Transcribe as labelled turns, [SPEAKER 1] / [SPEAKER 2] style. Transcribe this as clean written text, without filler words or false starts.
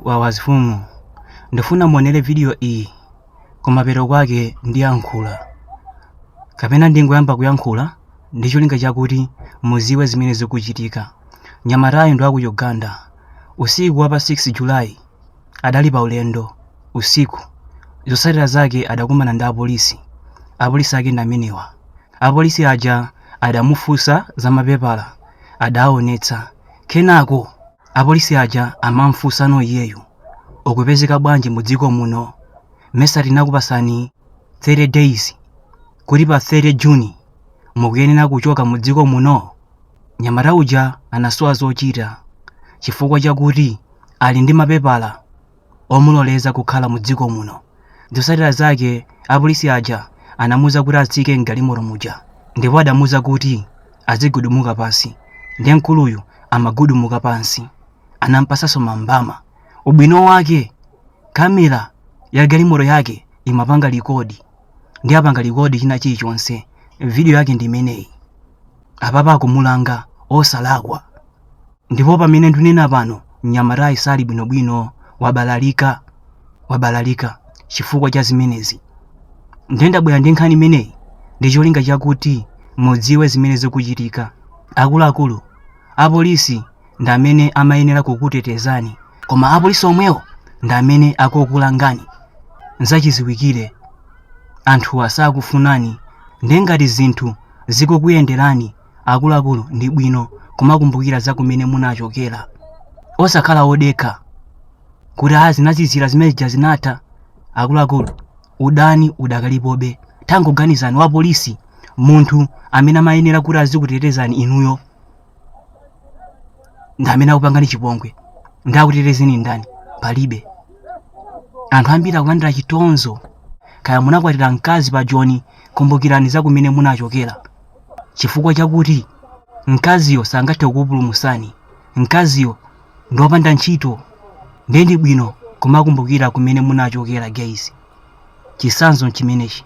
[SPEAKER 1] Wawa azifumu, ndifuna muonere video iyi kumapeto kwake ndiyankhula kapena ndingoyamba kuyankhula ndi cholinga chakuti muziwe zimene zikuchitika. Nyamatayu ndi wa ku Uganda. Usiku wa pa 6 July adali pa ulendo usiku. Zotsatira zake adakumana ndi apolisi. Apolisi ake ndi amenewa. Apolisi aja adamufunsa za mapepala, adaonetsa. Kenako Apolisi aja amamfunsano iyeyu, ukupezeka bwanji mu dziko muno? Mesa tinakupasani 30 days kuti pa 30 June mukuyenera kuchoka mu dziko muno? Nyamata uja anasowa zochita chifukwa chakuti ali ndi mapepala omuloleza kukhala mu dziko muno. Zotsatira zake apolisi aja anamuuza kuti atsike mgalimoto muja ndipo adamuuza kuti azigudumuka pansi ndiye mkuluyu amagudumuka pansi anampasanso mambama. Ubwino wake kamera ya galimoto yake imapanga record ndi apanga record china chilichonse. Video yake ndi imeneyi. Apapa akumulanga osalakwa. Ndipo pamene ndikunena pano mnyamatayi sali bwinobwino, wabalalika, wabalalika chifukwa cha zimenezi. Ndiye ndabwera ndi nkhani imeneyi ndi cholinga chakuti mudziwe zimene zikuchitika. Akuluakulu, apolisi ndi amene amayenera kukutetezani, koma apolisi omwewo ndi amene akukulangani. Nzachidziwikire, anthuwa sakufunani, ndiye ngati zinthu zikukuyenderani Akuluakulu ndi bwino kumakumbukira za kumene munachokera. Osakhala odekha kuti a zinazizira zimene zija zinatha. Akuluakulu, udani udakalipobe. Tangoganizani wapolisi, munthu amene amayenera kuti azikutetezani inuyo ndi amene akupangani chipongwe. Ndi akutetezeni ndani? Palibe. Anthu ambiri akulandira chitonzo. Kaya munakwatira mkazi pa Joni, kumbukirani za kumene munachokera. Chifukwa chakuti mkaziyo sangathe kukupulumusani. Mkaziyo ndi wopanda ntchito. Ndiye ndi bwino kumakumbukira kumene munachokera guys. Chitsanzo nchimenechi.